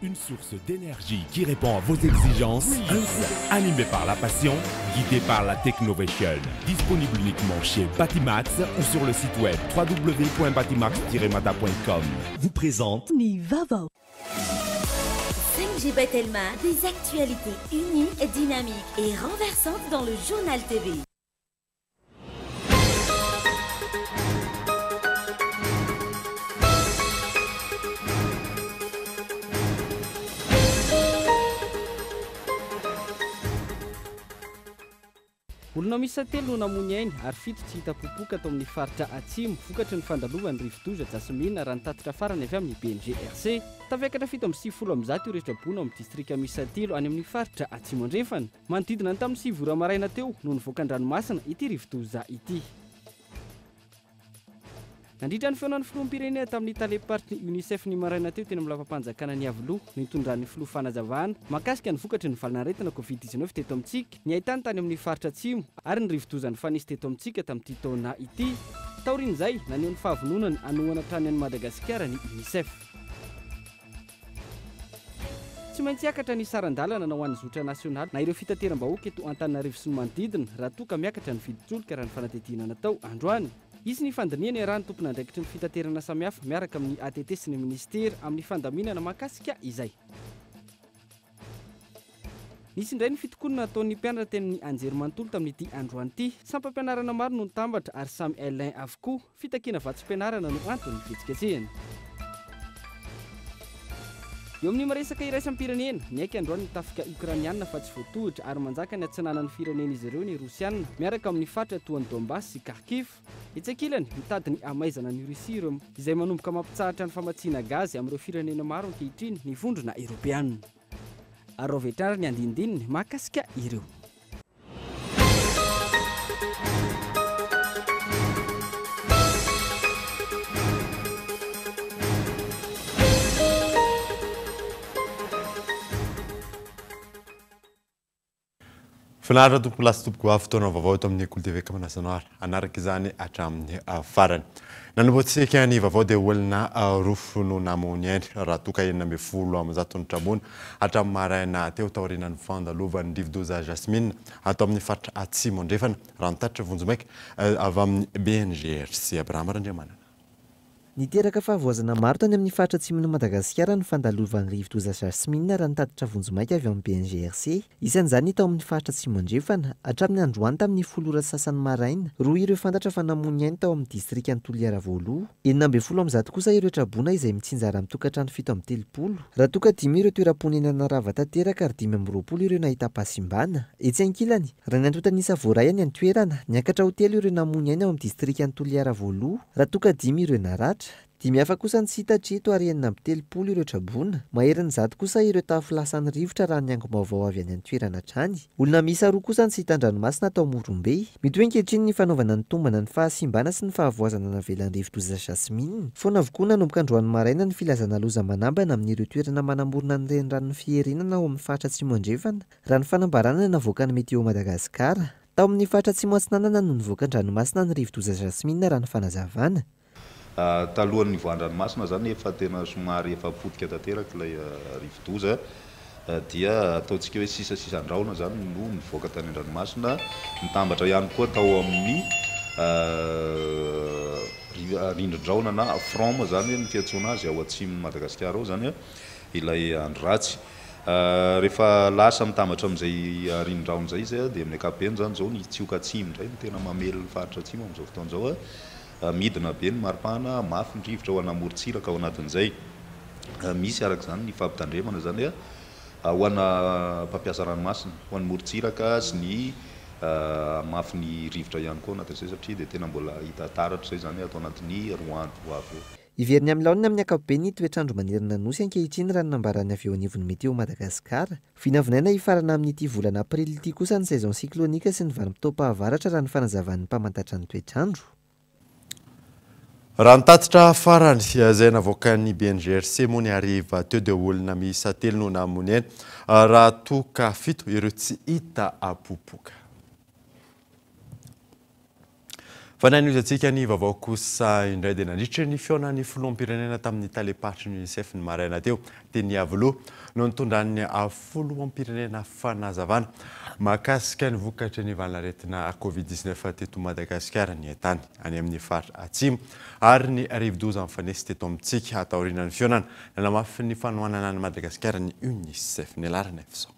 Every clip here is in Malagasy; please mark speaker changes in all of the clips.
Speaker 1: Une source d'énergie qui répond à vos exigences, animé par la passion, guidé par la Technovation. Disponible uniquement chez Batimax ou sur le site web www.batimax-mada.com. Vous présente
Speaker 2: Ny vaovao.
Speaker 3: 5G Batelma, des actualités uniques, dynamiques et renversantes dans le journal TV.
Speaker 4: Olona miisa telo no namoy ny ainy ary fito tsy hita popoka tao amin'ny faritra Atsimo vokatry ny fandalovan'ny rivodoza Jasmine raha ny tatitra farany avy amin'ny BNGRC. Tafiakatra 197 io retraboina ao amin'ny distrika miisa telo any amin'ny faritra Atsimo Andrefana. Manodidina ny tamin'ny 9 ora maraina teo no nivoaka an-dranomasina ity rivodoza ity. Nandritra ny fihaonan'ny filoham-pirenena tamin'ny talem-paritry ny Unicef ny maraina teo teny amin'ny lapam-panjakana Iavoloha no nitondran'ny filoha fanazavana mahakasika ny vokatry ny valanaretina Covid 19 teto amintsika, ny haitany tany amin'ny faritra Atsimo ary ny rivodoza nifanesy teto amintsika tamin'ity taona ity. Taorian'izay, naneho ny fahavononany hanohana hatrany an'i Madagasikara ny Unicef. Tsy maintsy hiakatra ny saran-dalana na ho an'ny zotra nasionaly na ireo fitateram-bahoaka eto Antananarivo sy ny manodidina raha toa ka miakatra ny vidin-tsolika raha ny fanadihadiana natao androany. Hisy ny fandinihana iarahan'ny tompon'andraikitry ny fitaterana samihafa miaraka amin'ny ATT sy ny minisitera amin'ny fandaminana mahakasika izay. Nisy indray ny fitokonana nataon'ny mpianatra teny amin'ny anjerimanontolo tamin'ity androany ity. Sampam-pianarana maro no nitambatra ary samy L1 avokoa. Fitakiana vatsim-pianarana no anton'ny fihetsiketsehana. Eo amin'ny miresaka iraisam-pirenena, niaiky androany ny tafika Ukrainiana fa tsy voatohitra ary manjaka ny atsinanan'ny firenen'izy ireo ny Rosiana miaraka amin'ny faritra toa an'i Donbass sy Kharkiv. Etsy ankilany, mitady ny hamaizana an'i Russie ireo izay manomboka mampitsahatra ny famatsiana gazy amin'ireo firenena maro ankehitriny ny Vondrona Eoropeana. Araovy hatrany ny andinindininy mahakasika ireo.
Speaker 5: Finaritra tompoko lahy sy tompoko vavy, fotoana vaovao eto amin'ny Kolo TV ka manasa anao ary hanaraka izany hatramin'ny farany. Nanombohantsika ny vaovao dia olona roa no namoy ny ainy raha toa ka 116 ny traboina hatramin'ny maraina teo taorian'ny fandalovan'ny rivodoza Jasmine ato amin'ny faritra Atsimo Andrefana, raha ny tatitra vonjimaika avy amin'ny BNGRC. Abraham Randriamanana.
Speaker 6: Niteraka fahavoazana maro tany amin'ny faritra atsimon'i Madagasikara ny fandalovan'ny rivodoza Jasmine raha ny tatitra vonjimaika avy ao amin'ny BNGRC. Isan'izany ny tao amin'ny faritra Atsimo Andrefana. Hatramin'ny androany tamin'ny folo ora sy sasany maraina, roa ireo fantatra fa namoy ny ainy tao amin'ny distrikan'i Toliara voaloha. 116 kosa ireo traboina izay mitsinjara amin'ny tokantrano 37. Raha toa ka dimy ireo toeram-ponenana rava tanteraka ary 25 ireo nahitam-pahasimbana. Etsy ankilany, Raha ny antontan'isa voaray any an-toerana, niakatra ho telo ireo namoy ny ainy ao amin'ny distrikan'i Toliara voaloha, raha toa ka dimy ireo naratra. Dimy hafa kosa ny tsy hita hatreto ary 36 ireo traboina. Maherin'ny 100 kosa ireo tafo lasan'ny rivotra raha ny angom-baovao avy any an-toerana hatrany. Olona miisa roa kosa no tsy hita an-dranomasina tao Morombe. Mitohy ankehitriny ny fanaovana ny tombana ny fahasimbana sy ny fahavoazana navelan'ny rivodoza Jasmine. Foana avokoa nanomboka androany maraina ny filazana loza manambana amin'ireo toerana manamorona ny reniranon'i Fiherenana ao amin'ny faritra Atsimo Andrefana. Raha ny fanambarana navoakan'ny Météo Madagascar, tao amin'ny faritra Atsimo Atsinanana no nivoaka an-dranomasina ny rivodoza Jasmine raha ny fanazavana.
Speaker 7: Talohan'ny nivoahan-dranomasina izany efa tena somary efa potika tanteraka ilay rivodoza dia ataontsika hoe sisasisan-drahona izany no nivoaka tany an-dranomasina, nitambatra ihany koa tao amin'ny rindrin-drahona na front moa izany ny fiantsoana azy ao atsimon'i Madagasikara ao izany ilay andro ratsy. Rehefa lasa mitambatra amin'izay rindrin-drahona izay izy dia amin'ny ankapobeny izany izao ny tsioka atsimo indray no tena mamely ny faritra atsimo amin'izao fotoana izao. Midina be ny maripana, mafy ny rivotra ho ana morontsiraka ao anatin'izay. Misy araka izany ny fampitandremana izany ho ana mpampiasa ranomasina, ho an'ny morontsiraka sy ny hamafin'ny rivotra ihany koa ao anatin'izay satria dia tena mbola hita taratra izay izany ato anatin'ny roa andro ho avy eo.
Speaker 6: Hiverina amin'ny laoniny amin'ny ankapobeny ny toetr'andro manerana ny Nosy ankehitriny raha ny nambaran'ny avy eo anivon'ny Météo Madagascar. Vinavinaina hifarana amin'ity volana aprily ity kosa ny saison cyclonique sy ny vanim-potoam-pahavaratra raha ny fanazavan'ny mpamantatra ny toetr'andro.
Speaker 5: Raha ny tatitra farany izay navoakan'ny BNGRC moa ny hariva teo dia olona miisa telo no namoy ny ainy raha toa ka fito ireo tsy hita popoka. Fa ny hanohizantsika ny vaovao kosa indray dia nandritra ny fihaonan'ny filoham-pirenena tamin'ny talem-paritry ny UNICEF ny maraina teo teny Iavoloha no nitondran'ny filoham-pirenena fanazavana mahakasika ny vokatry ny valanaretina Covid 19 teto Madagasikara, ny haintany any amin'ny faritra Atsimo ary ny rivodoza mifanesy teto amintsika. Taorian'ny fihaonana, nanamafy ny fanohanana an'i Madagasikara ny UNICEF. Ny laharana izao.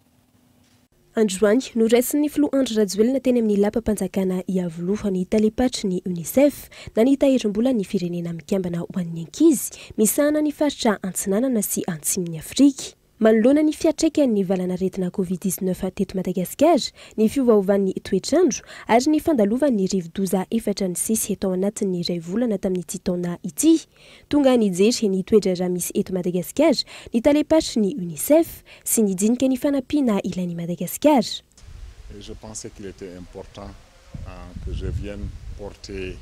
Speaker 2: Androany, noraisin'ny filoha Andry Rajoelina teny amin'ny lapam-panjakana Iavoloha ny talem-paritry ny UNICEF na ny tahirim-bolan'ny Firenena Mikambana ho an'ny ankizy misahana ny faritra Antsinanana sy Antsimon'i Afrika. Manoloana ny fiantraikan'ny valanaretina Covid 19 teto Madagasikara, ny fiovaovan'ny toetr'andro ary ny fandalovan'ny rivodoza efatra nisesy tao anatin'ny iray volana tamin'ity taona ity. Tonga nijery ny toe-draharaha misy eto Madagasikara ny talem-paritry ny UNICEF sy nidinika ny fanampiana ilain'i Madagasikara.
Speaker 8: Et je pensais qu'il était important que je vienne porter.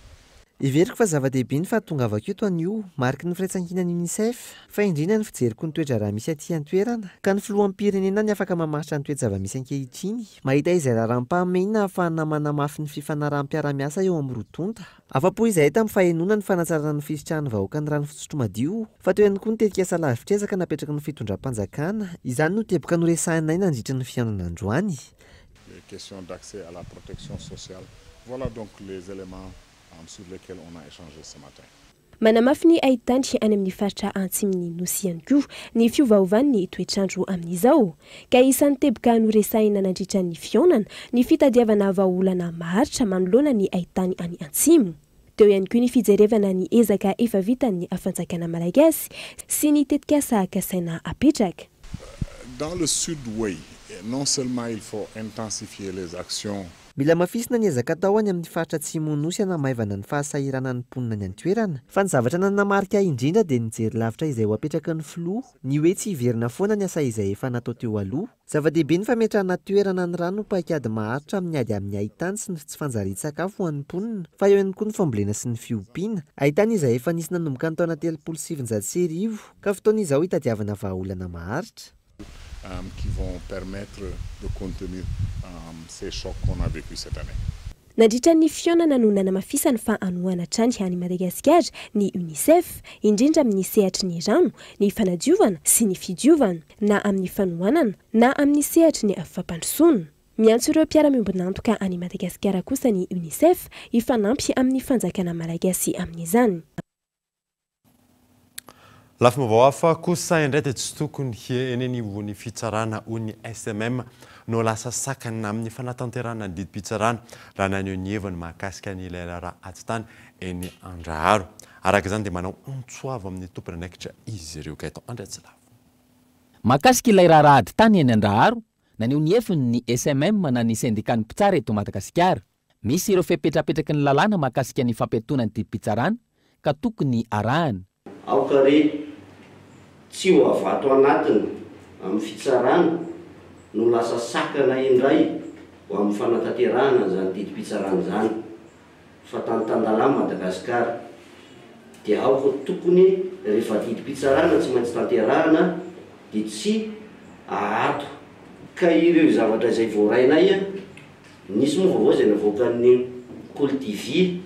Speaker 6: Heveriko fa zava-dehibe ny fahatongavako eto anio, mariky ny firaisankinan'ny UNICEF, fa indrindra ny fijeriko ny toe-draharaha misy aty an-toerana, ka ny filoham-pirenena ny afaka mamaritra ny toe-java-misy ankehitriny, mahita izay raharaham-pahamehina ahafahana manamafy ny fifanaraham-piarahamiasa eo amin'ny roa tonta. Afa-po izahay tamin'ny fahenoana ny fanatsarana ny fisitrahan'ny vahoaka ny rano fisotro madio, fa teo ihany koa ny tetikasa lavitr'ezaka napetraky ny fitondram-panjakana. Izany no teboka noresahinay nandritra ny fihaonana androany.
Speaker 8: Les questions d'accès à la protection sociale, voilà donc les éléments sur lesquels on a échangé ce matin.
Speaker 2: Manamafy ny haitany any amin'ny faritra antsimon'ny Nosy ihany koa ny fiovaovan'ny toetr'andro amin'izao. Ka isan'ny teboka noresahina nandritra ny fihaonana ny fitadiavana vahaolana maharitra manoloana ny haitany any antsimo. Teo ihany koa ny fijerevana ny ezaka efa vitan'ny fanjakana malagasy sy ny tetikasa kasaina apetraka.
Speaker 8: Dans le sud oui, non seulement il faut intensifier les actions.
Speaker 6: Mila hamafisina ny ezaka atao any amin'ny faritra atsimon'ny Nosy hanamaivana ny fahasahiranan'ny mponina any an-toerana. Fa ny zavatra nanamarika ahy indrindra dia nijery lavitra izay ho apetraky ny filoha, ny hoe tsy hiverina foana ny asa izay efa natao teo aloha. Zava-dehibe ny fametrahana toerana ny rano ho paikady maharitra amin'ny ady amin'ny haitany sy ny tsy fanjarian-tsakafo ho an'ny mponina, fa eo ihany koa ny fambolena sy ny fiompiana. Haitany izay efa nisy nanomboka ny taona 1930, ka fotoana izao hitadiavana vahaolana maharitra.
Speaker 8: Qui vont permettre de contenir ces chocs qu'on a vécu cette année.
Speaker 2: Nandritra ny fihaonana no nanamafisany fa hanohana hatrany any Madagasikara ny UNICEF, indrindra amin'ny sehatry ny rano, ny fanadiovana sy ny fidiovana, na amin'ny fanohanana na amin'ny sehatry ny fampandrosoana. Miantso ireo mpiara-miombon'antoka any Madagasikara kosa ny UNICEF hifanampy amin'ny fanjakana malagasy amin'izany.
Speaker 5: Lafim-baovao hafa kosa indray dia tsy tokony eny anivon'ny fitsarana hoy ny SMM no lasa sakana amin'ny fanatanterahana ny didim-pitsarana raha naneho ny heviny mahakasika ny ilay raharaha ady tany eny Andraharo. Araka izany dia manao antso avo amin'ny tompon'andraikitra izy ireo. Gaëtan Andriatsilavo.
Speaker 9: Mahakasika ilay raharaha ady tany eny Andraharo, naneho ny heviny ny SMM na ny sendikan'ny mpitsara eto Madagasikara. Misy ireo fepetra apetraky ny lalàna mahakasika ny fampiatoana ny didim-pitsarana ka tokony arahana.
Speaker 10: Aoka re tsy ho avato anatiny amin'ny fitsarana no lasa sakana indray ho amin'ny fanatanterahana an'izany didim-pitsarana izany fa tany tan-dalàna Madagasikara dia aoka tokony rehefa didim-pitsarana tsy maintsy tanterahana dia tsy ahato ka ireo zavatra izay voarainay Nisy moa vaovao izay navoakan'ny Kolo TV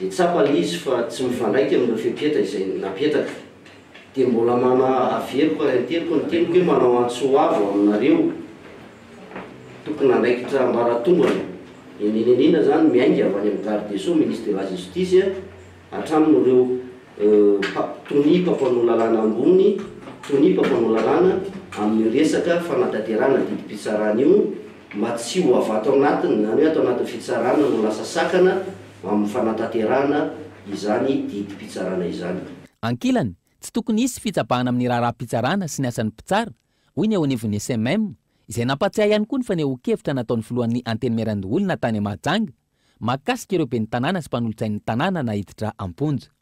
Speaker 10: dia tsapa ilay izy fa tsy mifandraika amin'ireo fepetra izay napetraka. Dia mbola mana averiko ary anteriko ny teniko hoe manao antso avo aminareo tompon'andraikitra ambaratongany, indrindra indrindra izany miainga avy any amin'ny garde des sceaux, ministre de la justice, Hatramin'ireo tonia mpampanoa lalàna ambony, tonia mpampanoa lalàna amin'io resaka fanatanterahana didim-pitsarana io mba tsy ho avy ato anatiny, izany hoe ato anatin'ny fitsarana no lasa sakana amin'ny fanatanterahana izany didim-pitsarana izany.
Speaker 9: Ankilany, tsy tokony hisy fitsabahana amin'ny raharaham-pitsarana sy ny asan'ny mpitsara, hoy ny eo anivon'ny SMM, izay nampatsiahy ihany koa ny fanehoan-kevitra nataon'ny filohan'ny Antenimierandoholona tany Mahajanga, Mahakasika ireo ben'ny tanàna sy mpanolotsain'ny tanàna naiditra am-ponja.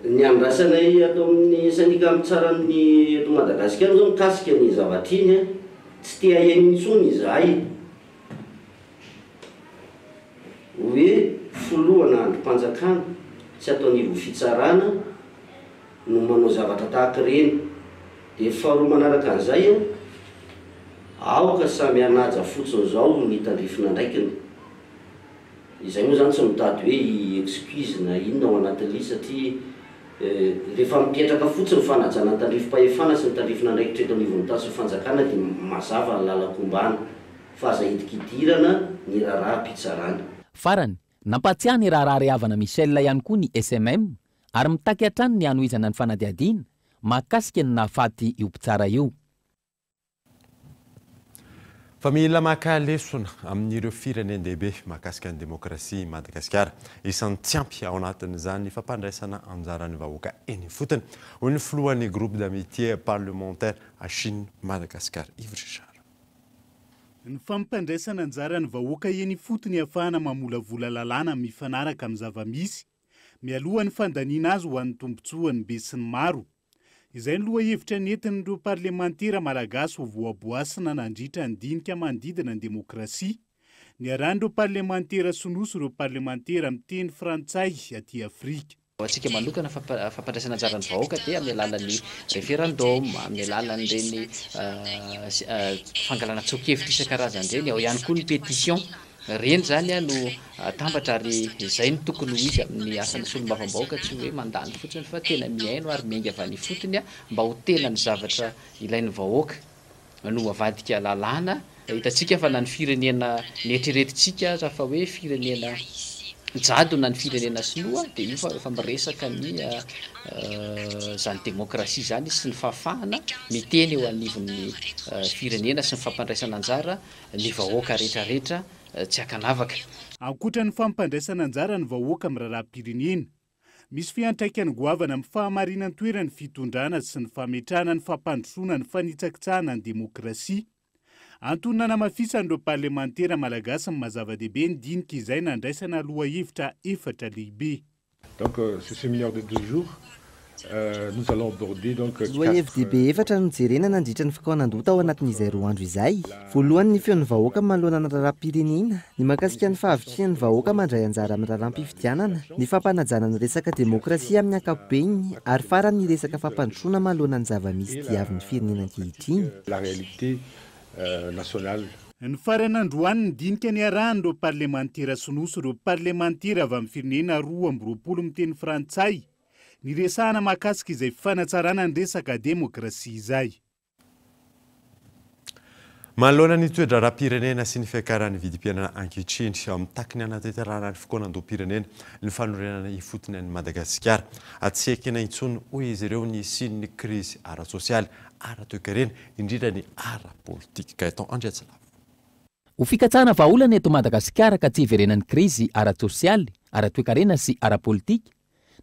Speaker 10: Ny andrasanay ato amin'ny sendika mpitsara ny eto Madagasikara izao mikasika ny zavatra iny, tsy te haheno intsony izahay hoe filoha na andrim-panjakana tsy ato anivon'ny fitsarana no manao zavatra tahaka ireny. Dia faharoa manaraka an'izay, aoka samy hanaja fotsiny izao ny tandrifin'andraikiny. Izay moa izany tsy mitady hoe hi-excuse na inona ao anatin'ilay izy satria rehefa mipetraka fotsiny ny fanajana ny tandrifim-pahefana sy ny tandrifin'andraikitra eto anivon'ny tany sy ny fanjakana dia mazava ny lalan-kombana fa aza hidikidirana ny raharaham-pitsarana.
Speaker 9: Farany, nampahatsiahy ny raharaha Rehavana Michel ihany koa ny SMM ary mitaky hatrany ny hanohizana ny fanadihadiana mahakasika ny nahafaty io mpitsara io.
Speaker 5: Fa mila maka lesona amin'ireo firenen-dehibe mahakasika ny demokrasia i Madagasikara. Isan'ny tsy ampy ao anatin'izany ny fampandraisana anjara ny vahoaka eny ifotony, hoy ny filohan'ny Groupe d'amitié parlementaire Chine-Madagascar, Yves Richard.
Speaker 11: Ny fampandraisana anjara ny vahoaka eny ifotony ahafahana mamolavola lalàna mifanaraka amin'ny zava-misy, mialoha ny fandaniana azy ho an'ny tombontsoan'ny besinimaro. Izay no lohahevitra nentin'ireo parlemantera malagasy ho voaboasina nandritra ny dinika manodidina ny demokrasia. Niarahan'ireo parlemantera sinoa sy ireo parlemantera miteny frantsay aty Afrika.
Speaker 12: Ho antsika manokana, fampandraisana anjara ny vahoaka dia amin'ny alalan'ny référendum, amin'ny alalan'ireny fangalana tsoa-kevitra isan-karazany ireny, ao ihany koa ny pétition. Ireny izany no atambatra ary izay no tokony ho izy amin'ny asan'ny solombavambahoaka, tsy hoe mandany fotsiny fa tena mihaino ary miainga avy any ifotony mba ho tena ny zavatra ilain'ny vahoaka no avadika lalàna. Hitantsika fa na ny firenena neritreretintsika aza fa hoe firenena jadona ny firenena sinoa dia io fa efa miresaka ny izany demokrasia izany sy ny fahafahana miteny eo anivon'ny firenena sy ny fampandraisana anjara ny vahoaka rehetra rehetra tsy ankanavaka.
Speaker 11: Ankoatra ny fampandraisana anjara ny vahoaka amin'ny raharaham-pirenena, misy fiantraikany goavana amin'ny fahamarinan-toeran'ny fitondrana sy ny fametrahana ny fampandrosoana ny fanitsakitsahana ny demokrasia. Antony nanamafisan'ireo parlemantera malagasy ny maha zava-dehibe ny dinika izay nandraisana lohahevitra efatra lehibe.
Speaker 13: Donc ce séminaire de deux jours, nous allons aborder donc quatre.
Speaker 6: Lohahevi-dehibe efatra no jerena nandritra ny fikaonandoha tao anatin'izay roa andro izay. Voalohany ny feon'ny vahoaka manoloana ny raharaham-pirenena, ny mahakasika ny fahavitrihan'ny vahoaka mandray anjara amin'ny raharaham-pifidianana, ny fampanajana ny resaka demokrasia amin'ny ankapobeny ary farany ny resaka fampandrosoana manoloana ny zava-misy diavin'ny firenena ankehitriny.
Speaker 13: La réalité nationale.
Speaker 11: Nifarana androany ny dinika niarahan'ireo parlemantera sinoa sy ireo parlemantera avy amin'ny firenena 22 miteny frantsay niresahana mahakasika izay fanatsarana ny resaka demokrasia izay.
Speaker 5: Manoloana ny toe-draharaham-pirenena sy ny fiakaran'ny vidim-piainana ankehitriny, mitaky ny hanatanterahana ny fikaonandoham-pirenena ny fanorenana ifotony an'i Madagasikara. Tsy ekena intsony, hoy izy ireo, ny hisian'ny krizy ara-tsosialy, ara-toekarena, indrindra ny ara-politika. Gaëtan Andriatsilavo.
Speaker 9: Ho fikatsahana vahaolana eto Madagasikara ka tsy hiverenan'ny krizy ara-tsosialy, ara-toekarena sy ara-politika,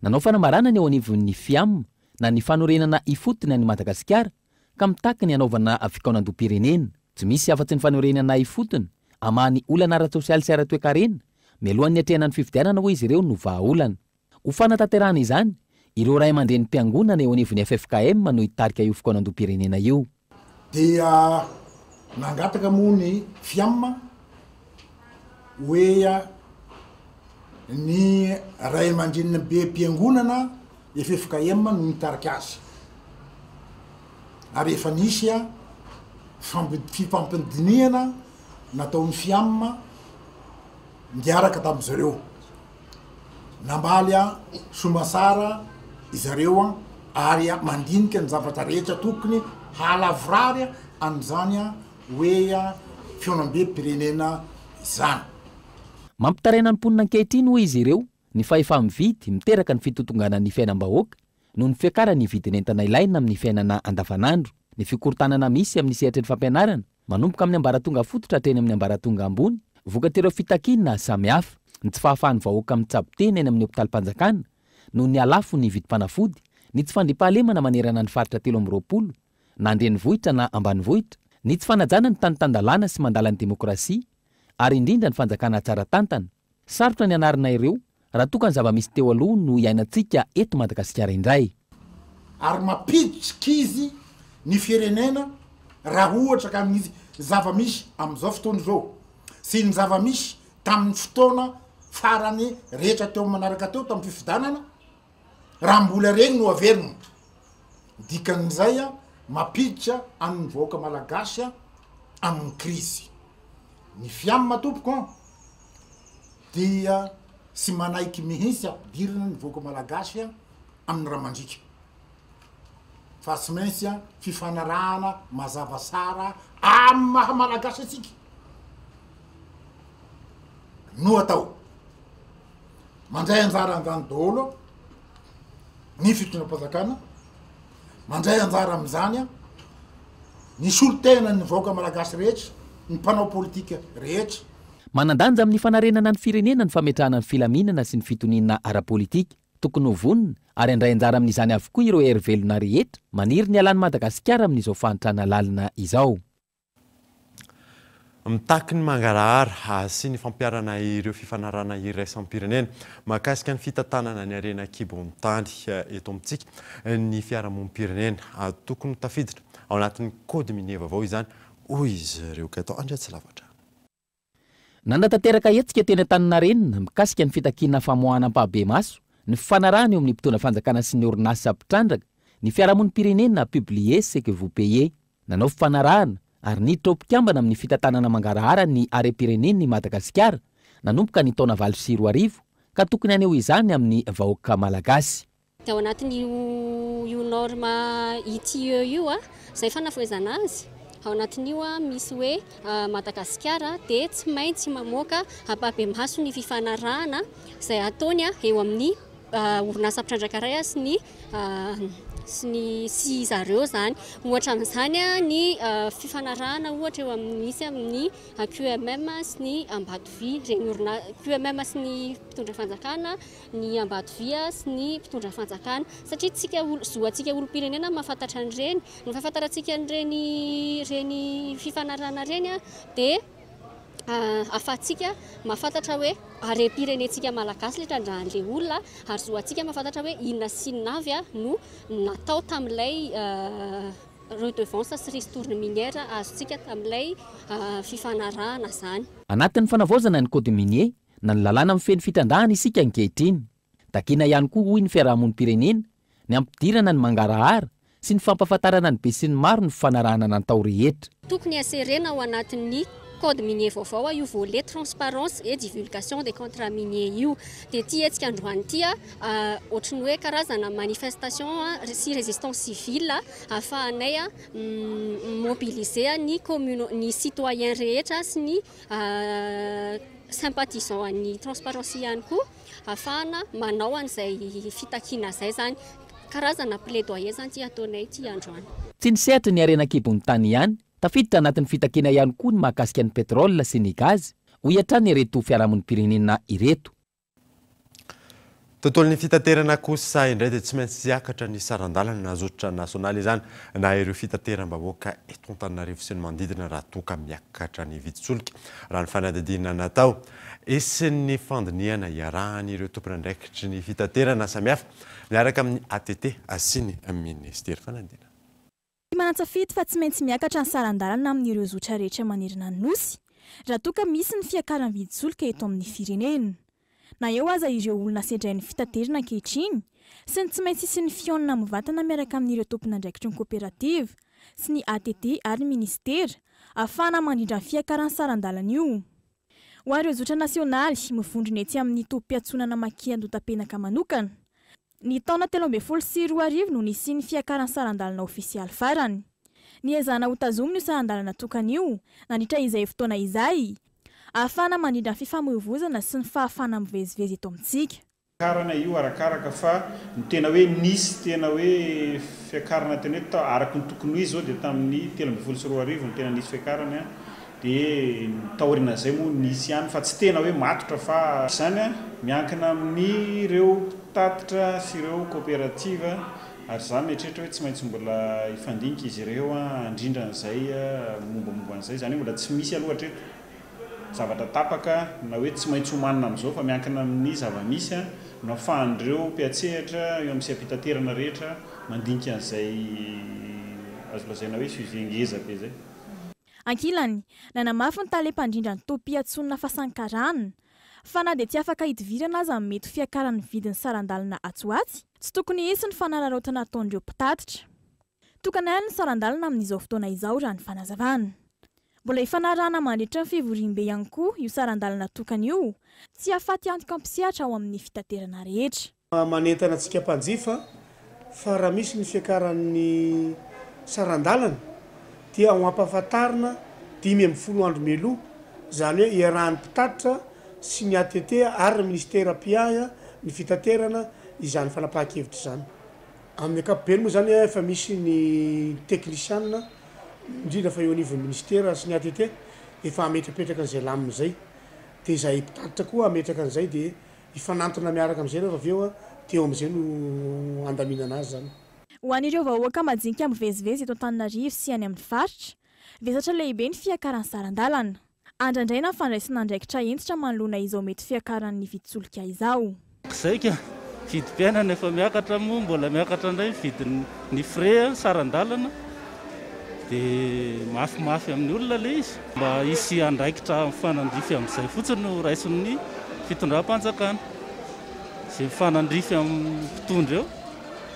Speaker 9: nanao fanambarana ny eo anivon'ny FIAM na ny fanorenana ifotony an'i Madagasikara ka mitaky ny hanaovana fikaonandoham-pirenena. Tsy misy afa-tsy ny fanorenana ifotony hamaha ny olana ara-tsosialy sy ara-toekarena mialohan'ny hiatrehana ny fifidianana hoy izy ireo no vahaolana. Ho fanatanterahana izany, ireo ray aman-drenim-piangonana eo anivon'ny ffkm no hitarika io fikaonandoham-pirenena io.
Speaker 14: Dia nangataka moa ny Fiam hoe ny ray aman-drenin'ny be mpiangonana ffkm no nitarika azy. Ary efa nisy fifampidinihana nataon'ny Fiam niaraka tamin'izareo. Namaly somasara izareo ary mandinika ny zavatra rehetra tokony hahalavorary an'izany hoe fihaonambem-pirenena izany.
Speaker 9: Mampitaraina ny mponina ankehitriny, hoy izy ireo, ny fahefa-mividy miteraka ny fitotonganan'ny fiainam-bahoaka noho ny fiakaran'ny vidin'entana ilaina amin'ny fiainana andavanandro, ny fikorontanana misy amin'ny sehatry ny fampianarana, Manomboka amin'ny ambaratonga fototra hatreny amin'ny ambaratonga ambony, vokatr'ireo fitakiana samihafa, ny tsy fahafahan'ny vahoaka mitsabo tena eny amin'ny hopitalim-panjakana noho ny halafon'ny vidim-panafody, ny tsy fandriampahalemana manerana ny faritra 23, na an-drenivohitra na ambanivohitra, ny tsy fanajana ny tany tan-dalàna sy mandala ny demokrasia, ary indrindra ny fanjakana tsara tantana. Sarotra ny hanarina ireo raha toa ka ny zava-misy teo aloha no iainantsika eto Madagasikara indray.
Speaker 14: Ary mampidi-tsikizy ny firenena raha ohatra ka ny zava-misy amin'izao fotoana izao sy ny zava-misy tamin'ny fotoana farany rehetra teo manaraka teo tamin'ny fifidianana, raha mbola ireny no averina. Dikan'izay mampiditra an'ny vahoaka malagasy amin'ny krizy. Ny FIAM tompoko an! dia tsy manaiky mihitsy ampidirina ny vahoaka malagasy amin'ny ra mandriaka fa tsy maintsy fifanarahana mazava tsara amin'ny maha malagasy antsika no atao. Mandray anjara an'izany daholo ny fitondram-panjakana, mandray anjara amin'izany ny solotenan'ny vahoaka malagasy rehetra, ny mpanao politika rehetra.
Speaker 9: Manan-danja amin'ny fanarenana ny firenena ny fametrahana ny filaminana sy ny fitoniana ara-politika. Tokony ho vonona ary handray anjara amin'izany avokoa ireo hery velona rehetra maniry ny halan'i Madagasikara amin'izao fahantrana lalina izao.
Speaker 5: Mitaky ny mangarahara sy ny fampiharana ireo fifanarahana iraisam-pirenena mahakasika ny fitantanana ny harena an-kibon'ny tany eto amintsika ny fiarahamonim-pirenena. Tokony ho tafiditra ao anatin'ny Code minier vaovao izany, hoy izy ireo. Gaëtan Andriatsilavatra.
Speaker 9: Nanatanteraka hetsika teny Antaninarenina mikasika ny fitakiana famoahana ampahibemaso ny fifanarahana eo amin'ny mpitondra fanjakana sy ny orinasa mpitrandraka ny fiarahamonim-pirenena Publiez ce que vous payez. Nanao fifanarahana ary niditra ho mpikambana amin'ny fitantanana mangarahara ny harem-pirenena i Madagasikara nanomboka ny taona 2008 ka tokony haneho izany amin'ny vahoaka malagasy.
Speaker 15: Dia ao anatin'io io norme ITIE io, izay fanavaozana azy, ao anatin'io misy hoe Madagasikara dia tsy maintsy mamoaka ampahibemaso ny fifanarahana izay ataony eo amin'ny orinasa mpitrandraka iray sy ny sy ny sy zareo izany. Ohatra amin'izany ny fifanarahana ohatra eo amin'ny misy amin'ny QMM sy ny Ambatovy, ireny orina QMM sy ny mpitondra fanjakana, ny Ambatovy sy ny mpitondra fanjakana. Satria tsika zo antsika olom-pirenena ny mahafantatra an'ireny. Ny fahafantarantsika an'ireny ireny fifanarahana ireny dia ahafahantsika mahafantatra hoe harem-pirenentsika malagasy ilay trandrahan'ilay olona ary zo antsika mahafantatra hoe inona sy inona avy no natao tamin'ilay redevance sy ristourne minière azontsika tamin'ilay fifanarahana izany.
Speaker 9: Anatin'ny fanavaozana ny code minier na ny lalàna mifehy ny fitrandrahana isika ankehitriny. Takiana ihany koa hoy ny fiarahamonim-pirenena ny hampidirana ny mangarahara sy ny fampahafantarana ny besinimaro ny fifanarahana natao rehetra.
Speaker 15: Tokony insérer-na ao anatin'ny code minier vaovao io volet transparence et divulgation des contrats miniers io. Dia ity hetsika androany ity ohatry ny hoe karazana manifestation sy résistance civile ahafahanay mi-mobiliser ny communau-, ny citoyens rehetra sy ny sympathisants an'ny transparence ihany koa. Ahafahana manao an'izay fitakiana izay izany. Karazana plaidoyer izany ity ataonay ity androany.
Speaker 9: Tsy ny sehatry ny harena an-kibon'ny tany ihany, tafiditra anatin'ny fitakiana ihany koa ny mahakasika ny pétrole sy ny gaz, hoy hatrany ireto fiarahamonim-pirenena ireto.
Speaker 5: Tontolon'ny fitaterana kosa indray dia tsy maintsy hiakatra ny saran-dalana na zotra nasionaly izany na ireo fitateram-bahoaka eto Antananarivo sy ny manodidina raha toa ka miakatra ny vidin-tsolika, raha ny fanadihadiana natao. Hisy ny fandinihana iarahan'ireo tompon'andraikitry ny fitaterana samihafa miaraka amin'ny ATT sy ny Minisitery Fanadinana.
Speaker 16: Tsy manan-tsafidy fa tsy maintsy miakatra ny saran-dalana amin'ireo zotra rehetra manerana ny Nosy raha toa ka misy ny fiakaran'ny vidin-tsolika eto amin'ny firenena. Na eo aza ireo olona sedrain'ny fitaterana ankehitriny sy ny tsy maintsy hisian'ny fihaonana mivantana miaraka amin'ireo tompon'andraikitry ny koperativa sy ny ATT ary ny Minisitera ahafahana mandrindra ny fiakaran'ny saran-dalana io. Ho an'ireo zotra nasionaly, mivondrona etsy amin'ny tobim-piantsonana Maki Andotapenaka manokana. Ny taona 2013 no nisian'ny fiakaran'ny saran-dalana ofisialy farany. Niezahana hotazomina io saran-dalana tokana io nandritra izay fotoana izay, ahafahana mandrindra ny fifamoivoizana sy ny fahafahana mivezivezy eto amintsika.
Speaker 17: Fiakarana io arakaraka fa ny tena hoe nisy tena hoe fiakarana tena hoe araka ny tokony ho izy izao dia tamin'ny 2013 no tena nisy fiakarana dia taorian'izay moa nisy ihany fa tsy tena hoe matotra fa izany miankina amin'ireo mpitatitra sy ireo coopérative ary izaho mieritreritra hoe tsy maintsy mbola hifandinika izy ireo handrindra an'izay mombamomba an'izay izany hoe mbola tsy misy aloha hatreto zavatra tapaka na hoe tsy maintsy omanina amin'izao fa miankina amin'ny zava-misy no ahafahan'ireo mpiantsehatra eo amin'ny seha-pitaterana rehetra mandinika an'izay azo lazaina hoe sujet ngeza be izay.
Speaker 16: Ankilany, nanamafy ny tale mpandrindra ny tobim-piantsonana Fasankarana fa na dia tsy afaka hidivirana aza ny mety ho fiakaran'ny vidin'ny saran-dalana atsy ho atsy, tsy tokony hisy ny fanararaotana ataon'ireo mpitatitra. Tokana ihany ny saran-dalana amin'izao fotoana izao raha ny fanazavana. Mbola hifanarahana mandritra ny fivoriambe ihany koa io saran-dalana tokana io, tsy hahafaty antoka mpisehatra ao amin'ny fitaterana rehetra.
Speaker 18: Manentana antsika mpanjifa fa raha misy ny fiakaran'ny saran-dalana dia ho ampahafantarina 15 andro mialoha, izany hoe iarahan'ny mpitatitra sy ny ATT ary ny minisitera mpiahy ny fitaterana izany fanapahan-kevitra izany. Amin'ny ankapobeny moa izany efa misy ny teknisianina indrindra fa eo anivon'ny minisitera sy ny ATT efa hametrapetraka an'izay lamina izay dia izahay mpitatitra koa hametraka an'izay dia hifanantona miaraka amin'izay rehefa avy eo dia eo amin'izay no handaminana azy izany.
Speaker 16: Ho an'ireo vahoaka majinika mivezivezy eto Antananarivo sy any amin'ny faritra, vesatra lehibe ny fiakaran'ny saran-dalana. Andrandraina ny fandraisana andraikitra hentitra manoloana izao mety fiakaran'ny vidin-tsolika izao.
Speaker 19: Izay ka, vidim-piainana efa miakatra moa mbola miakatra indray ny vidin'ny frais saran-dalana dia mafimafy amin'ny olona ilay izy. Mba hisy andraikitra mifanandrify amin'izay fotsiny no raisin'ny fitondram-panjakana, izay mifanandrify amin'ny mpitondra eo.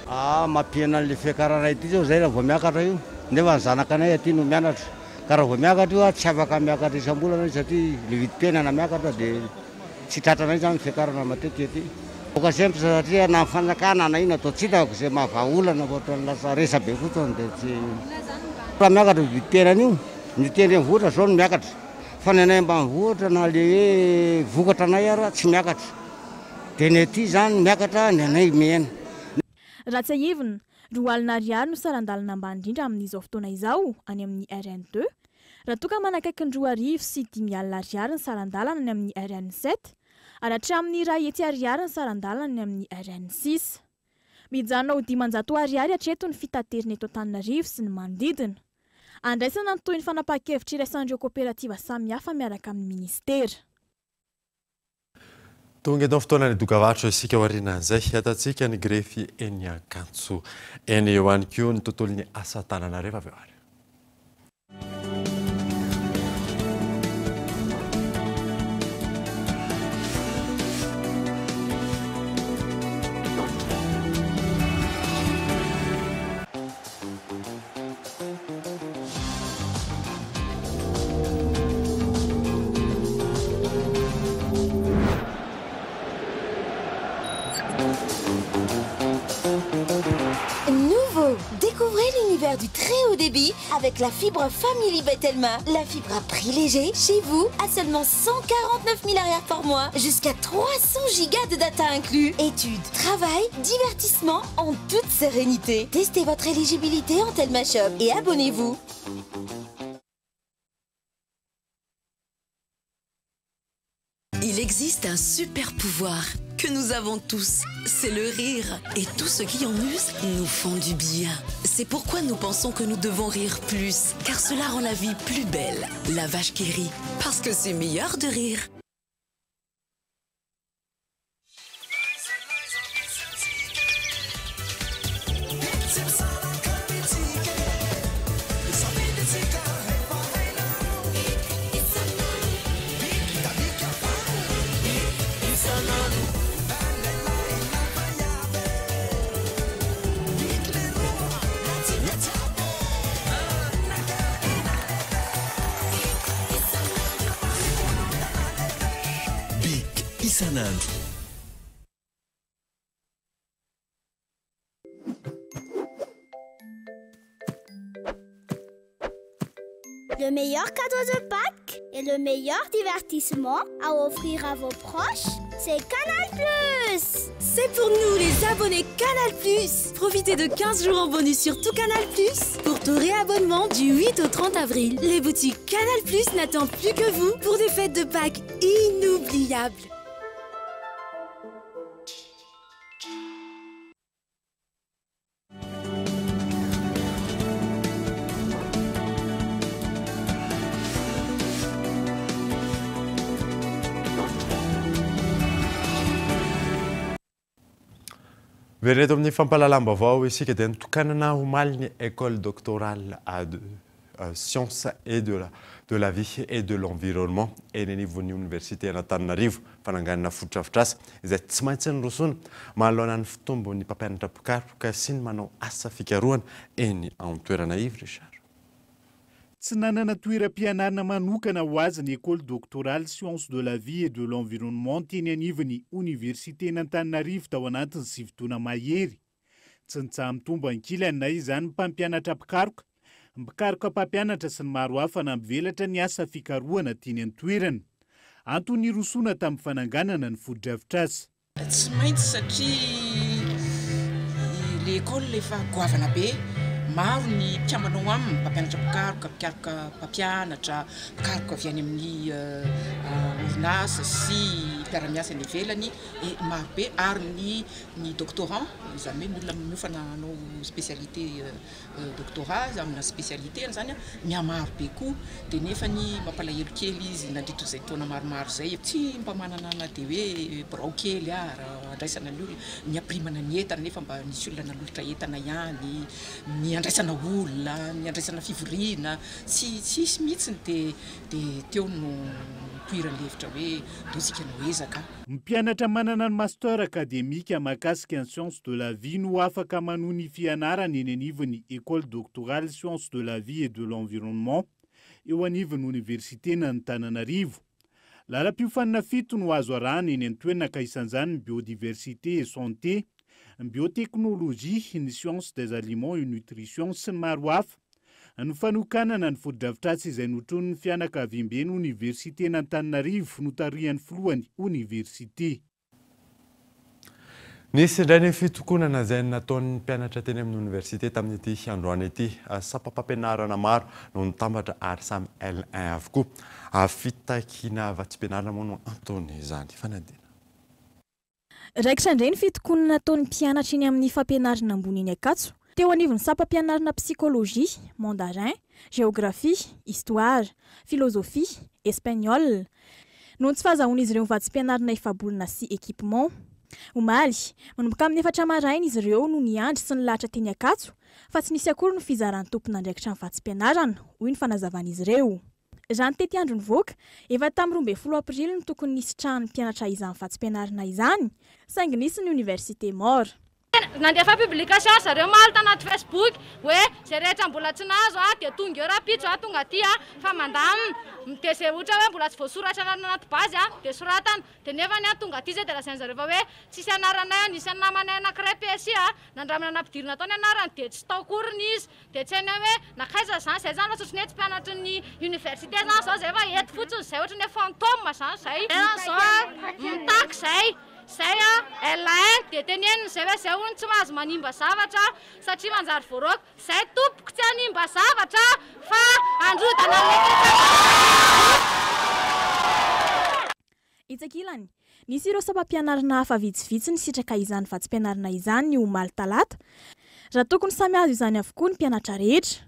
Speaker 20: Ah, mampihena an'ilay fiakarana ity izao izay raha vao miakatra io, nefa ny zanakanay aty no mianatra. Ka raha vao miakatra io tsy afaka miakatra isam-bolana izy satria le vidim-piainana miakatra dia tsy tratranay izany ny fiakarana matetika aty. Aoka sempotra satria na ny fanjakana na inona atao tsy hitako izay mahavaha olana fa ohatran'ny lasa resa-be fotsiny dia tsy Raha miakatra io vidim-piainana io, ny aty an-drenivohitra izao no miakatra fa ny anay ambanivohitra na le hoe vokatra anay ara tsy miakatra dia ny aty izany miakatra ny anay mihena.
Speaker 16: Raha tsiahivina, 20 ariary no saran-dalana ambany indrindra amin'izao fotoana izao any amin'ny RN deux, raha toa ka manakaiky ny 2500 ariary ny saran-dalana any amin'ny RN sept, ary hatramin'ny 100 ariary ny saran-dalana any amin'ny RN six. Mijanona ho 500 ariary hatreto ny fitaterana eto Antananarivo sy ny manodidina. Andraisana ny tohin'ny fanapahan-kevitra iraisan'ireo koperativa samihafa miaraka amin'ny minisitera.
Speaker 5: Tonga eto amin'ny fotoanan'ny dokavarotra isika aorianan'izay hiatantsika ny grefy eny Ankatso. Eny eo ihany koa ny tontolon'ny asa tanana rehefa avy eo ary.
Speaker 3: Nouveau Découvrez l'univers du très haut débit avec la fibre Family by Telma. La fibre à prix léger chez vous à seulement 149 000 arrières par mois. Jusqu'à 300 gigas de data inclus. Études, travail, divertissement en toute sérénité. Testez votre éligibilité en Telma Shop et abonnez-vous.
Speaker 21: Il existe un super pouvoir que nous avons tous, c'est le rire. Et tous ceux qui en usent nous font du bien. C'est pourquoi nous pensons que nous devons rire plus, car cela rend la vie plus belle. La vache qui rit, parce que c'est meilleur de rire.
Speaker 22: Bic isan'andro.
Speaker 23: Le meilleur cadeau de Pâques et le meilleur divertissement à offrir à vos proches, c'est Canal Plus
Speaker 21: C'est pour nous les abonnés Canal Plus Profitez de 15 jours en bonus sur tout Canal Plus pour tout réabonnement du 8 au 30 avril. Les boutiques Canal Plus n'attendent plus que vous pour des fêtes de Pâques inoubliables.
Speaker 5: Miverina eto amin'ny fampahalalam-baovao isika dia nitokanana omaly ny École doctorale de sciences et de la de la vie et de l'environnement eny anivon'ny oniversite an'Antananarivo. Fananganana fotodrafitrasa izay tsy maintsy nirosoana manoloana ny fitombon'ny mpampianatra mpikaroka sy ny manao asa fikarohana eny an-toerana. Yves Richard.
Speaker 11: Tsy nanana toeram-pianarana manokana ho azy ny Ecole Doctorale Sciences de la Vie et de l'Environnement teny anivon'ny Oniversiten'Antananarivo tao anatin'ny 9 taona mahery. Tsy nitsaha-mitombo ankilany na izany ny mpampianatra mpikaroka, mpikaroka mpampianatra sy ny maro hafa nampivelatra ny asa fikarohana teny an-toerana. Antony nirosoana tamin'ny fananganana ny fotodrafitrasa.
Speaker 1: Tsy maintsy satria le école efa goavana be, maro ny mpikambana ao aminy, mpampianatra mpikaroka, mpikaroka mpampianatra, mpikaroka avy any amin'ny orinasa sy mpiara-miasa any ivelany, maro be ary ny ny doctorant izany hoe ny olona miofana hanao spécialité doctorat amina spécialité-ny izany mihamaro be koa dia nefa ny mampalahelo kely izy nandritra izay taona maromaro izay tsy mba manana na dia hoe birao kely ara andraisana ny olona, ny hampirimana ny entana nefa mba nisy olona nanolotra entana ihany, ny handraisana olona, ny handraisana fivoriana, tsy tsisy mihitsy dia dia teo no nipoiran'ny hevitra hoe ndao isika hanao ezaka.
Speaker 11: Mpianatra manana ny Master akademika mahakasika ny Sciences de la vie no afaka manohy ny fianarany eny anivon'ny Ecole Doctorale Sciences de la vie et de l'Environnement eo anivon'ny Oniversiten'Antananarivo. Lalam-piofanana fito no azo arahana eny an-toerana ka isan'izany ny Biodiversité et Santé, ny Biotechnologie, ny Sciences des aliments et nutrition sy ny maro hafa. Ny fanokanana ny fotodrafitrasa izay notronin'ny fianakaviamben'ny Oniversiten'Antananarivo notarihan'ny filohan'ny Oniversite.
Speaker 5: Nisy indray ny fitokonana izay nataon'ny mpianatra teny amin'ny Oniversite tamin'ity androany ity. Sampam-pampianarana maro no nitambatra ary samy L1 avokoa. Fitakiana vatsim-pianarana moa no anton'izany fanadinana.
Speaker 16: Raikitra indray ny fitokonana nataon'ny mpianatra eny amin'ny fampianarana ambony eny Ankatso, teo anivon'ny sampam-pianarana Psychologie, Mandarin, Géographie, Histoire, Philosophie, Espagnol. Noho ny tsy fahazahoan'izy ireo ny vatsim-pianarana efa-bolana sy équipement. Omaly, manomboka amin'ny efatra maraina izy ireo no niandry sy nilahatra teny Ankatso fa tsy nisy akory ny fizaran'ny tompon'andraikitra ny vatsim-pianarana, hoy ny fanazavan'izy ireo. Raha ny tetiandro nivoaka, efa tamin'ny 12 aprily no tokony nisitrahan'ny mpianatra izany vatsim-pianarana izany, saingy nisy ny oniversite mort.
Speaker 4: Nandefa publication ry zareo omaly tanaty Facebook hoe izay rehetra mbola tsy nahazo dia tonga eo rahampitso tonga aty fa mandamina. Dia izay ohatra hoe mbola tsy voasoratra anarana anaty base dia soratana. Dia nefa ny tonga aty izay dia lazain-dry zareo fa hoe tsisy anaranay, nisy namanay anankiray PSI nandramana nampidirina tao ny anarany dia tsy tao akoriny izy. Dia tsy hainay hoe nankaiza izany, izay izany lasa ohatran'ny hoe tsy mpianatry ny université izany izao izay fa eto fotsiny izay ohatran'ny hoe fantôme izany izay. Izay izany izao an, mitaky izay, izay an, L1 dia tenenina izay hoe izay hono tsy mahazo manimba zavatra satria manjary voaroaka. Izay tompoko tsy hanimba zavatra fa handrodana an'ilay toetr'andro.
Speaker 16: Etsy ankilany, nisy ireo sampam-pianarana hafa vitsivitsy nisitraka izany vatsim-pianarana izany omaly talata, raha tokony samy hahazo izany avokoa ny mpianatra rehetra.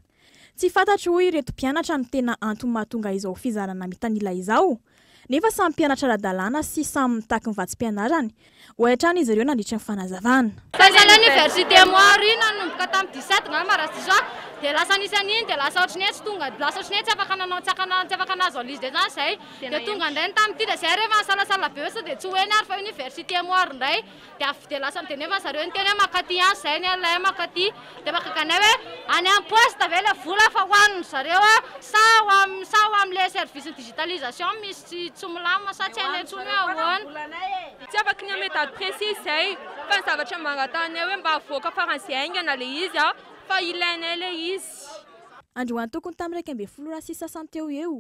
Speaker 16: Tsy fantatro hoy ireto mpianatra ny tena antony mahatonga izao fizarana mitanila izao, nefa samy mpianatra ara-dalàna sy samy mitaky ny vatsim-pianarany, hoy hatrany izy ireo nandritra ny fanazavana.
Speaker 4: Taiza ilay université moire iny nanomboka tamin'ny 17 ngamba raha tsy diso aho dia lasa nisy an'iny dia lasa ohatry ny hoe tsy tonga lasa ohatry ny hoe tsy afaka nanao tsy afaka nahazo an'ilay izy indray izany izay. Dia tonga indray ny tamin'ity dia zay rehefa nisalasala be hoe sao dia tsy ho eny ary fa université moire indray dia avy dia lasa dia nefa zareo niteny hoe mankaty ihany zay ny LM mankaty dia mahagaga anay hoe any amin'ny poste ve ilay vola fa hohanin-dry zareo sa ho amin'ny sa ho amin'ilay service ny digitalisation misy tsy tsy milamina sa tsy hainay intsony hoe ahoana.
Speaker 7: Tsy afaky ny hanome date précise zay fa ny zavatra mba angatahanay hoe mba avoaka faran'izay haingana le izy fa ilainay le izy.
Speaker 16: Androany tokony tamin'ny 11 ora sy sasany teo ho eo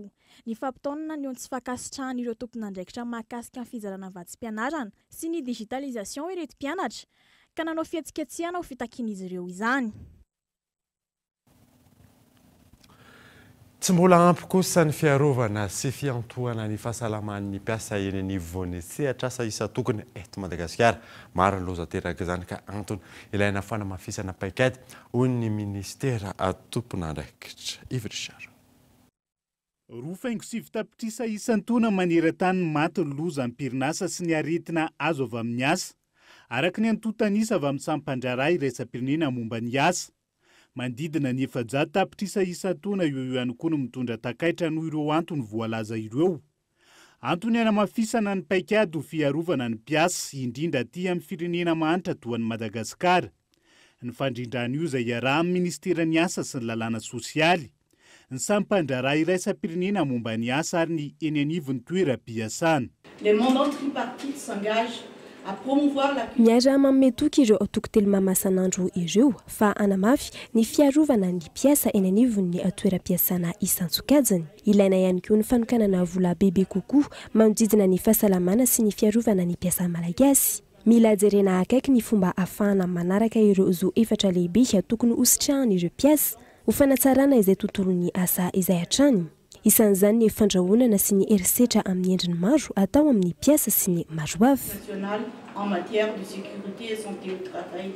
Speaker 16: Ny fampitaonana ny tsy fankasitrahan'ireo tompon'andraikitra mahakasika ny fizarana vatsim-pianarana sy ny digitalisation ireto mpianatra ka nanao fihetsiketsehana ho fitakian'izy ireo izany.
Speaker 5: Tsy mbola ampy kosa ny fiarovana sy fiantohana ny fahasalaman'ny mpiasa eny anivon'ny sehatr'asa isan-tokony eto Madagasikara. Maro ny loza aterak'izany ka antony ilaina fanamafisana paikady, hoy ny minisitera tompon'andraikitra. Yves Richard.
Speaker 11: 2,9 tapitrisa isan-taona maneran-tany ny maty ny loza am-perinasa sy ny aretina azo avy amin'ny asa, araka ny antontan'isa avy amin'ny sampan-draharaha iraisam-pirenena momba ny asa. Manodidina ny 400 tapitrisa isan-taona eo ho eo ihany koa no mitondra takaitra noho ireo antony voalaza ireo. Antony hanamafisana ny paikady ho fiarovana ny mpiasa, indrindra aty amin'ny firenena mahantra toa an'i Madagasikara. Ny fandrindrana io izay iarahan'ny Minisiteran'ny Asa sy ny Lalàna Sosialy. ny sampan-draharaha iraisam-pirenena momba ny asa ary ny eny anivon'ny toeram-piasana.
Speaker 2: Les membres tripartites s'engagent à promouvoir la.
Speaker 8: Miara manome toky ireo antoko Telma isan'andro ireo fa hanamafy ny fiarovana ny mpiasa eny anivon'ny toeram-piasana isan-tsokajiny. Ilaina ihany koa ny fanokanana vola bebe kokoa manodidina ny fahasalamana sy ny fiarovana ny mpiasa malagasy. Mila jerena akaiky ny fomba ahafahana manaraka ireo zo efatra lehibe tokony hositrahan'ireo mpiasa ho fanatsarana izay tontolon'ny asa izay hatrany. Isan'izany ny fandrahonana sy ny herisetra amin'ny endriny maro atao amin'ny mpiasa sy ny maro hafa.
Speaker 2: Nationale en matière de sécurité et santé au travail.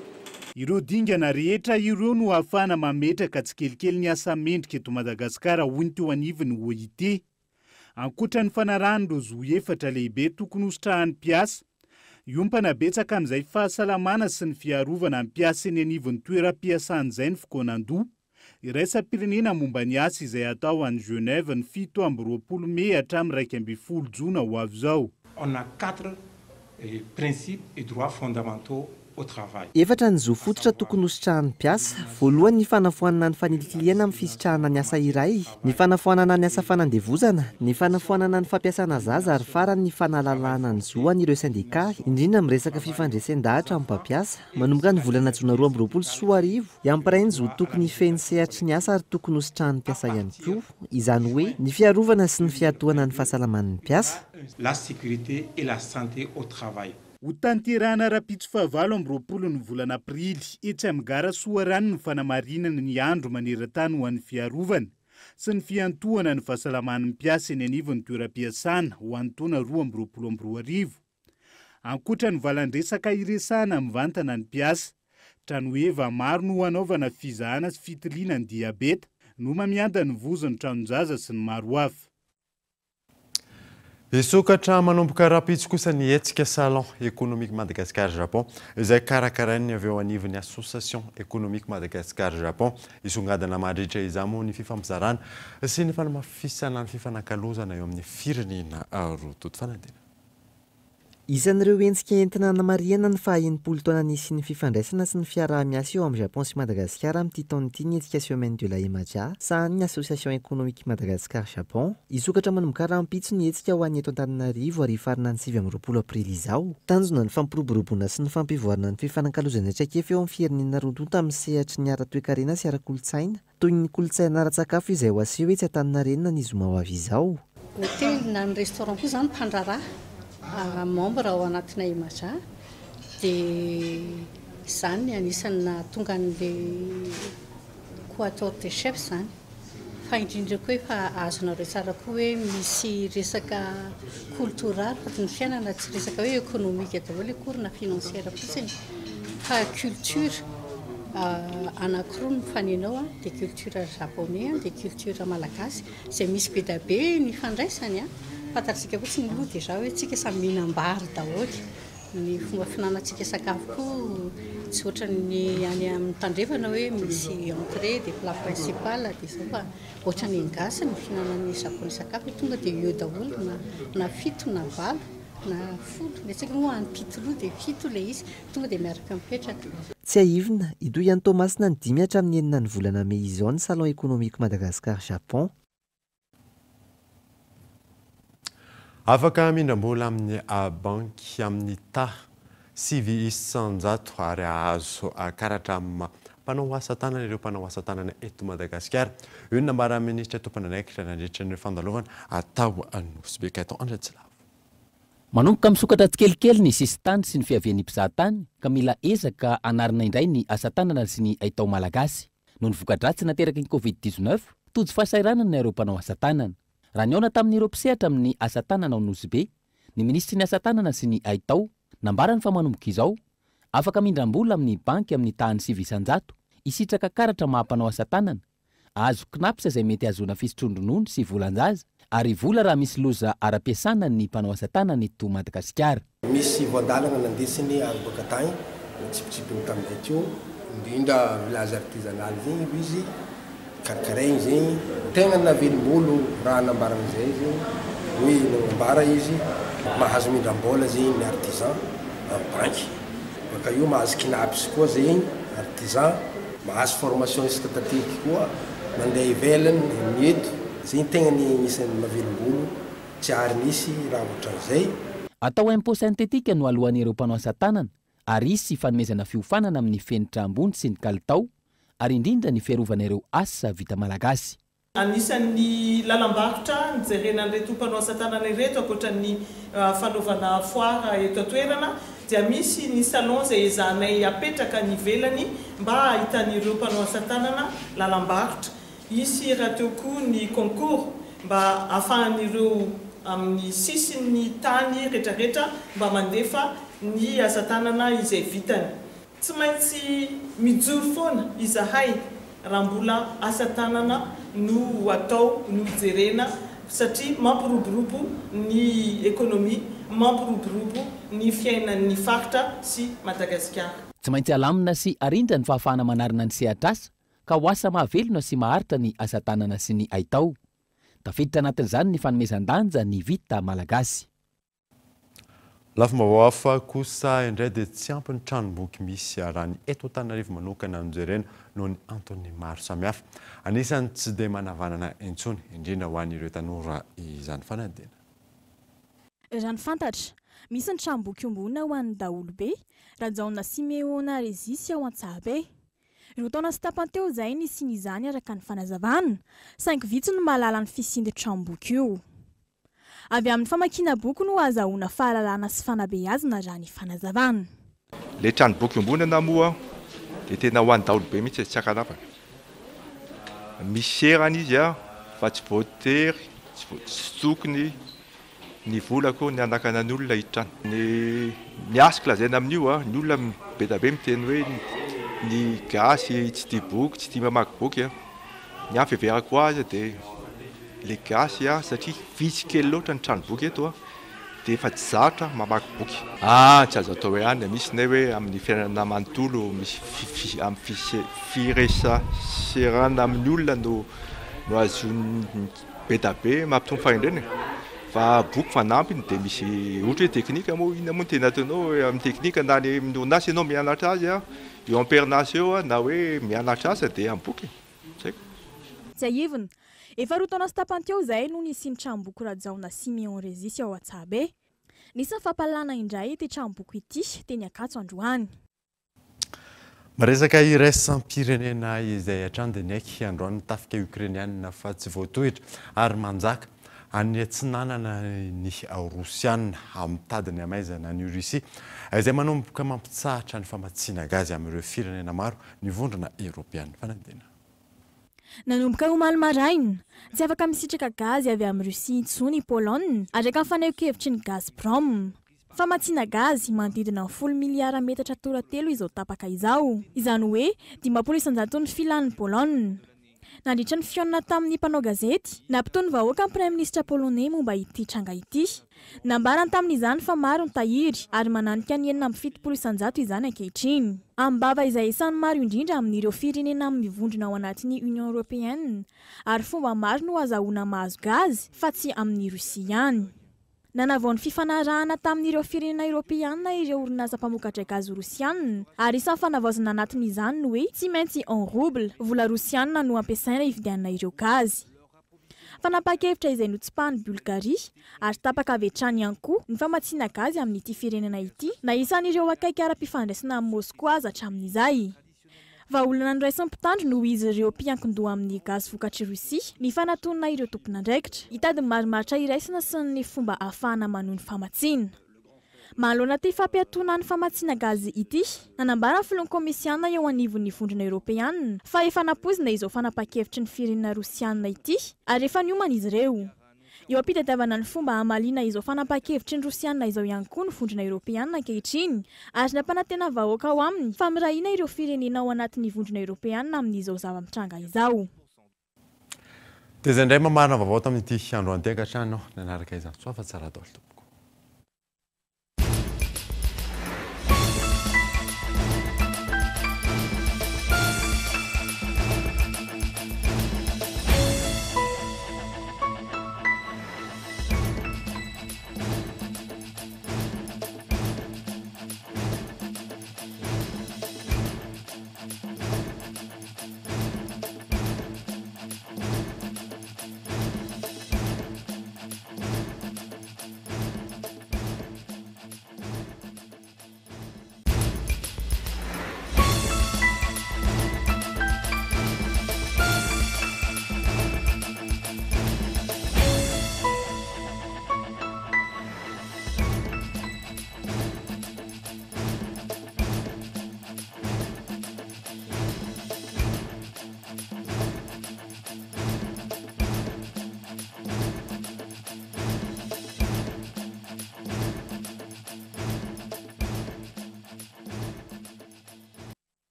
Speaker 11: Ireo dingana rehetra ireo no ahafahana mametraka tsikelikely ny asa mendrika eto Madagasikara, hoy ny teo anivon'ny OIT. Ankoatra ny fanarahana ireo zo efatra lehibe tokony hositrahan'ny mpiasa, hiompana betsaka amin'izay fahasalamana sy ny fiarovana ny mpiasa eny anivon'ny toeram-piasana izay ny fikaonandoha iraisam-pirenena momba ny asa izay atao any Genève ny 27 mey hatramin'ny 11 jona ho avy izao.
Speaker 10: On a quatre principes et droits fondamentaux au travail.
Speaker 6: Efatra ny zo fototra tokony hositrahan'ny mpiasa. Voalohany, ny fanafoanana ny fanilikilihana amin'ny fisitrahana ny asa iray, ny fanafoanana ny asa fanandevozana, ny fanafoanana ny fampiasana zaza ary farany ny fanalalahana ny zo an'ireo sendika, indrindra amin'ny resaka fifandresen-dahatra amin'ny mpampiasa. Manomboka ny volana jona 2022, hiampiray ny zo tokony hifehy ny sehatry ny asa ary tokony hositrahan'ny mpiasa ihany koa, izany hoe ny fiarovana sy ny fiantohana ny fahasalaman'ny mpiasa.
Speaker 10: La sécurité et la santé au travail.
Speaker 11: Ho tanterahana rahampitso faha-28 ny volana aprily etsy amin'ny gara Soarano ny fanamarinana ny andro maneran-tany ho an'ny fiarovana sy ny fiantohana ny fahasalaman'ny mpiasa eny anivon'ny toeram-piasana ho an'ny taona 2022. Ankoatra ny valan-dresaka iresahana mivantana ny mpiasa, tranoheva maro no hanaovana fizahana sy fitiliana ny diabeta, no mamianda ny vozon'ny tranon-jaza sy ny maro hafa.
Speaker 5: Hisokatra manomboka rahampitso kosa ny hetsika Salon économique Madagascar Japon izay karakarain'ny avy eo anivon'ny Association économique Madagascar Japon. Hisongadina mandritra izany moa ny fifampizarana sy ny fanamafisana ny fifanakalozana eo amin'ny firenena roa tonta. Fanadina.
Speaker 6: Isan'ireo hetsika entina hanamarihana ny faha-60 taona nisian'ny fifandraisana sy ny fiaraha-miasa eo amin'ny Japon sy Madagasikara amin'ity taona ity ny hetsika Semaine de la Emaja, sahanin'ny Association économique Madagascar Japon. Hisokatra manomboka rahampitso ny hetsika ho an'ny eto Antananarivo ary hifarana ny 29 aprily izao. Tanjona ny fampiroboroboana sy ny fampivoarana ny fifanakalozana traikefa eo amin'ny firenena roa tonta amin'ny sehatry ny ara-toekarena sy ara-kolontsaina, toy ny kolontsaina ara-tsakafo izay ho aseho etsy Antaninarenina ny zoma ho avy izao.
Speaker 24: Hôtely na ny restaurant koa izany mpandraharaha membre ao anatina Emaja, dia izany ny anisan'ny nahatonga an'ilay quatuor de chef izany. Fa indrindra koa efa azonareo tsara koa hoe misy resaka koltoraly, fa ny fiainana tsy resaka hoe économique daholo akory na financière fotsiny fa culture anankiroa no mifanena ao, dia culture japonais dia culture malagasy izay misy be dia be ny fandraisany. Fantatsika fotsiny aloha déjà hoe tsika samy mihinam-bary daholo, ny fomba fihinanantsika sakafo koa tsy ohatran'ny any amin'ny tandrefana hoe misy entrée dia plat principal dia izao, fa ohatran'ny ny gasy ny fihinanan'ny japonais sakafo tonga dia eo daholo na 7 na 8 na 10, ny antsika moa any-pitoloha dia 7 ilay izy tonga dia miaraka mipetraka.
Speaker 6: Tsiahivina, hitohy any Toamasina ny 5 hatramin'ny 6 ny volana mey izao ny Salon économique Madagascar Japon.
Speaker 5: Afaka mindram-bola amin'ny banky amin'ny taha 9% ary ahazo karatra mpanao asa tanana ireo mpanao asa tanana eto Madagasikara. Io ny nambaran'ny minisitra tompon'andraikitra nandritra ny fandalovana atao Nosy Be Gaëtan Andriatsilavo.
Speaker 9: Manomboka misokatra tsikelikely ny sisintany sy ny fiavian'ny mpizahatany ka mila ezaka hanarina indray ny asa tanana sy ny haitao malagasy. Noho ny voka-dratsy nateraky ny Covid-19, tojo fahasahiranana ireo mpanao asa tanana. Raha nihaona tamin'ireo mpisehatra amin'ny asa tanana ao Nosy Be, ny minisitry ny asa tanana sy ny haitao, nambarany fa manomboka izao, afaka mindram-bola amin'ny banky amin'ny tahan'ny 9%, hisitraka karatra maha mpanao asa tanana, ahazo CNaPS izay mety hahazoana fisotroan-dronono sy volan-jaza ary vola raha misy loza ara-piasana ny mpanao asa tanana eto Madagasikara.
Speaker 25: Misy voan-dalana nandesiny avy baka tagny, natsipitsipiny taminay teo, indrindra village artisanal zegny hoy izy, karakaraigny zegny. Tegna nahavelom-bolo raha nambaran'izay zegny, hoe nagnambara izy mahazo mindram-bola zegny ny artisan amin'ny banky. Baka eo mahazo CNaPS koa zegny artisan, mahazo formation isaka tateky koa. mandeha ivelany ny eto, zegny tegna ny anisan'ny mahavelom-bolo, tsy ary nisy raha ohatran'izay.
Speaker 9: Atao impôt synthétique no aloan'ireo mpanao asa tanana ary hisy fanomezana fiofanana amin'ny fenitra ambony sy ny kalitao ary indrindra ny fiarovana ireo asa vita malagasy.
Speaker 12: Anisan'ny lalam-barotra nijerena an'ireto mpanao asa tanana ireto ankoatra ny fanaovana foire eto an-toerana dia misy ny salon izay ezahanay apetraka any ivelany mba hahitan'ireo mpanao asa tanana lalam-barotra. Hisy rahateo koa ny concours mba hahafahan'ireo amin'ny sisin'ny tany retraretra mba mandefa ny asa tanana izay vitany. Tsy maintsy mijoro foana izahay raha mbola asa tanana no ho atao no jerena satria mampiroborobo ny ekonomia, mampiroborobo ny fiainan'ny faritra sy Madagasikara.
Speaker 9: Tsy maintsy alamina sy arindra ny fahafahana manarina ny sehatr'asa ka ho asa mahavelona sy maharitra ny asa tanana sy ny haitao. Tafiditra anatin'izany ny fanomezan-danja ny vita malagasy.
Speaker 5: Lafim-baovao hafa kosa indray dia tsy ampy ny tranomboky misy raha ny eto Antananarivo manokana no jerena noho ny antony maro samihafa. Anisan'ny tsy dia manavanana intsony, indrindra ho an'ireo tanora izany fanadinana.
Speaker 16: Raha ny fantatra, misy ny tranomboky iombonana ho an'ny daholobe, Rajaona Simeona Régis ao Antsahabe. 2 taona sy tapany teo izay nisian'izany araka ny fanazavana, saingy vitsy no mahalala ny fisian'io tranomboky io. Avy amin'ny famakiana boky no ahazahoana fahalalana sy fanabeazana raha ny fanazavana.
Speaker 13: Ilay trano boky iombonana moa dia tena ho an'ny daholobe mihitsy e, tsy ankanavaka. Misy serany izy fa tsy voatery, tsy tokony ny vola akory ny hanakana ny olona hiditra any. Ny ny azoko lazaina amin'io, ny olona be dia be miteny hoe ny gasy tsy tia boky, tsy tia mamaky boky. Ny ahy fiheverako azy dia le gasy satria vitsy kely loatra ny trano boky eto dia efa tsy zatra mamaky boky. Ah tsy azo atao hoe any misy ny hoe amin'ny fiainana manontolo misy amin'ny firesaserana amin'ny olona no no ahazoany be da be mampitombo fahendrena e. Fa boky fanampiny dia misy ohatra hoe teknika moa inona moa no tena ataonao amin'ny teknika na any amin'ny orinasa ianao mianatra azy eo am-perinasa eo na hoe mianatra asa dia amin'ny boky e. Tsy haiko.
Speaker 16: Tsiahivina, efa 2 taona sy tapany teo izay no nisian'ny tranomboky Rajaona Siméon Régis ao Antsahabe. Nisy ny fampahalalana indray ity tranomboky ity teny Ankatso androany.
Speaker 5: Miresaka iraisam-pirenena izay hatrany dia niaiky androany ny tafika Ukrainiana fa tsy voatohitra ary manjaka any atsinanana ny Rosiana mitady ny hamaizana an'i Russie izay manomboka mampitsahatra ny famatsiana gazy amin'ireo firenena maro ny vondrona Eoropeana. Fanadinana.
Speaker 16: Nanomboka omaly maraina, tsy afaka misitraka gazy avy amin'i Russie intsony i Pologne, araka ny fanehoan-kevitry ny Gazprom. Famatsiana gazy manodidina ny 10 miliara metatra toratelo izao tapaka izao, izany hoe 50 isan-jaton'ny filan'i Pologne. Nandritra ny fihaonana tamin'ny mpanao gazety, nampitony vahoaka ny praiminisitra Poloney momba ity tranga ity. Nambarany tamin'izany fa maro ny tahiry ary mananika ny 76% izany ankehitriny. Am-bava izay isan'ny maro indrindra amin'ireo firenena mivondrona ao anatin'ny Union Européenne ary fomba maro no azahoana mahazo gazy fa tsy amin'i Russie ihany. Nanavao ny fifanarahana tamin'ireo firenena Eoropeana ireo orinasa mpamokatra gazy Rosiana ary isan'ny fanavaozana anatin'izany ny hoe tsy maintsy en rouble, vola Rosiana, no ampiasaina hividianana ireo gazy. Fanapahan-kevitra izay notsipahan'i Bulgarie ary tapaka avy hatrany ihany koa ny famatsiana gazy amin'ity firenena ity na isan'ireo akaiky ara-pifandraisana amin'i Moskoa aza hatramin'izay. Vahaolana noraisin'ny mpitandro noho izy ireo mpiankin-doha amin'ny gazy vokatr'i Russie ny fanatonana ireo tompon'andraikitra hitady ny marimaritra iraisana sy ny fomba ahafahana manohy ny famatsiana. Manoloana ity fampiatoana ny famatsiana gazy ity, nanambara ny filohan'ny Komisiana eo anivon'ny Vondrona Eoropeana fa efa nampoizina izao fanapahan-kevitry ny firenena Rosiana ity ary efa niomana izy ireo. Eo am-pitadiavana ny fomba hamaliana izao fanapahan-kevitry ny Rosiana izao ihany koa ny Vondrona Eoropeana ankehitriny ary nampanantena vahoaka ao aminy fa miray hina ireo firenena ao anatin'ny Vondrona Eoropeana amin'izao zava-mitranga izao.
Speaker 5: Dia izay indray mamarana vaovao tamin'ity androany ity ankatrano nanaraka izany. Soa fa tsara daholo tompoko.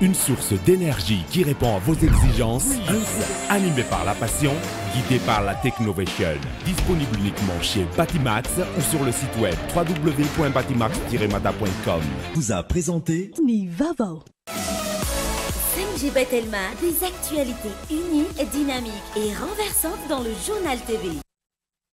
Speaker 14: Une source d'énergie qui répond à vos exigences, animée par la passion, guidée par la Technovation. Disponible uniquement chez Batimax ou sur le site web www.batimax-mada.com.
Speaker 22: Vous a présenté
Speaker 3: Ny vaovao. 5G by Telma, des actualités uniques, dynamiques et renversantes dans le journal TV.